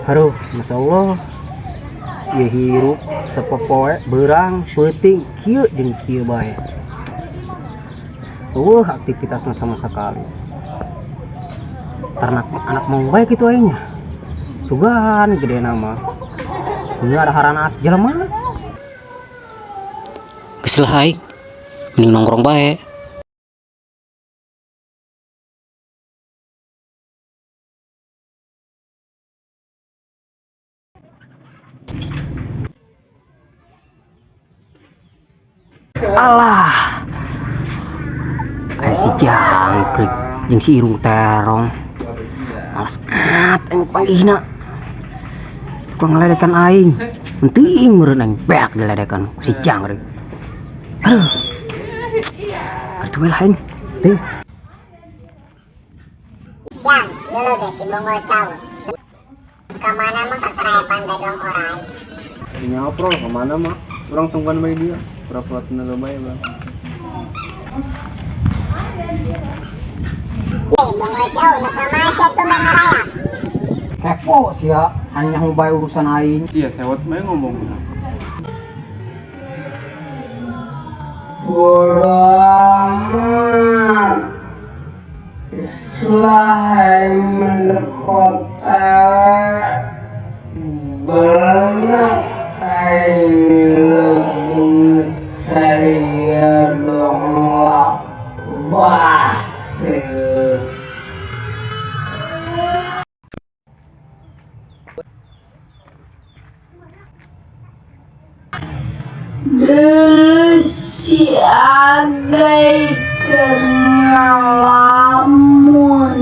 Aduh, Masya Allah. Ieu hirup sapopoe beurang peuting kieu jeung kieu bae. Eueuh aktivitasna sama sekali. Ternak anak mau bae kitu aing nya. Sugan gedena mah. Punya ada harana jelema. Geus lah aing. Mending nongkrong bae. Alah. Aya si jangkrik jeung si irung terong. Males at aing panggihna. Tukang ngaledekan aing. Penting meureun aing beak diledekan ku si jangkrik. Aduh. Kitu we lah aing. Teuing. Jang, dulu ge si Bongol tahu. Kamana mah kakeraepan dadong orai. Nyaprol kemana mah? Urang tungguan bae dia. Pura-pura tenaga bae, Bang. Hei, Bongol jauh, nu kamana sia tuh main ngarayak? Kepo sia, hanya mau bae urusan aing. Sia sewot bae ngomong. Bodo amat. Selain kota banget aing saya dong baseuh. Dulu si Agai keur ngalamun.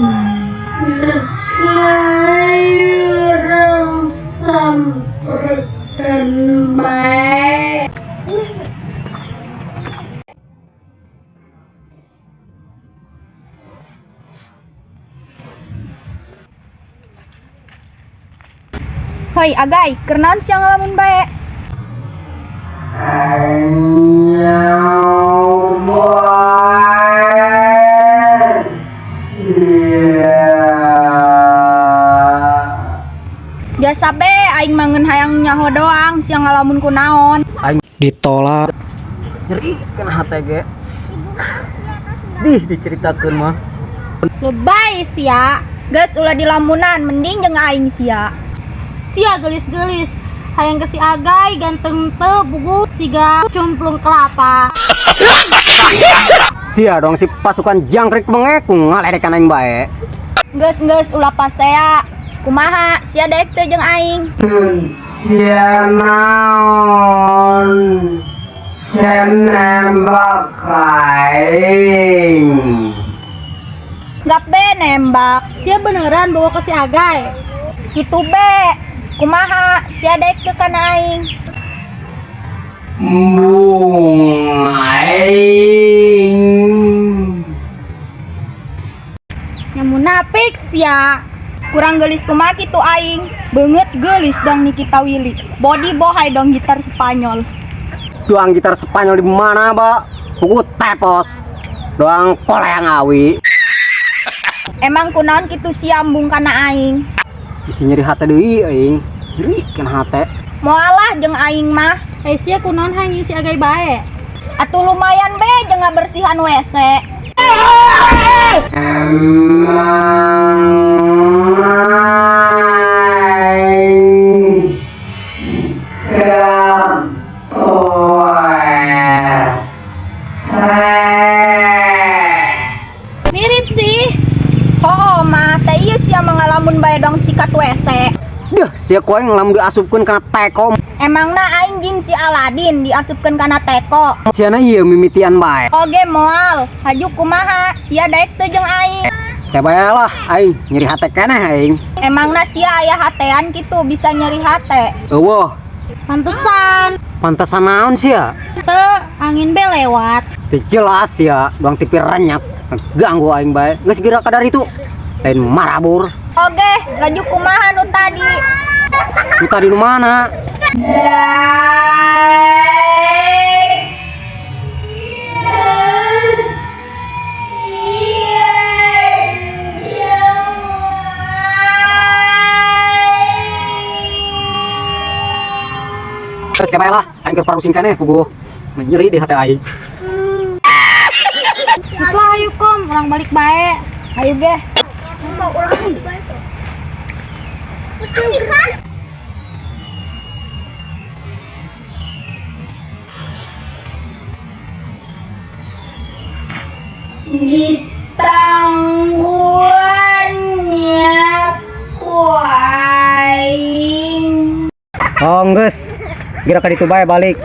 Geus urang samperkeun bae. Hoi Agai, keur naon sia ngalamun bae? Biasa be, aing mah ngeun hayang nyaho doang, sia ngalamun ku naon. Aing ditolak. Nyeri kana hate ge. Dih diceritakeun mah. Lebay sia. Geus ulah dilamunan, mending jeung aing sia. Sia geulis-geulis, hayang ke si Agai ganteng teu bugu siga cumplung kelapa. Sia dong si pasukan jangkrik bengek ngaledekan aing bae. Geus-geus ulah pasea. Kumaha sia daek teu jeung aing? Sia naon? Sia nembak aing. Gap be nembak. Sia beneran bawa ke si Agai. Kitu be. Kumaha sia daek teu kana aing? Embung aing. Nya munafik sia. Kurang geulis kumaha kitu aing? Beungeut geulis dong Nikita Willy. Body bohai dong gitar Spanyol. Doang gitar Spanyol di mana, Pak? Buku tepos. Doang koleang awi. Emang kunaon kitu sia embung kana aing? Bisi nyeri hate deui aing. Nyeri kana hate. Moalah jeung aing mah. Sia kunaon hayang jeung si Agai bae? Atuh lumayan be jeung ngabersihan WC. Emang aing sikat WC. Mirip sih. Oh, mah teh ieu sia mangalamun bae dong sikat WC. Duh, sia ku aing lamun diasupkeun kana teko. Emangna aing jin si Aladin diasupkeun kana teko. Siana ieu mimitian bae. Oge moal, haju kumaha sia daek teu jeung aing? Ya bae lah aing nyeri hate keneh aing. Emangna sia aya hatean kitu bisa nyeri hate? Eueuh. Pantesan. Pantesan naon sia? Teu, angin be lewat. Teu jelas sia, doang TV renyak. Ganggu aing bae. Geus geura ka dari itu. Lain marabur. Oge, laju kumaha nu tadi? Nu tadi nu mana? Terus ke bae lah, aing keur parusing keneh puguh. Nyeri di hati aing. Geus lah hayu kom, urang balik bae. Ayo ge. Ditangguannya ku aing. Oh, geus. Geura ka ditu bae balik.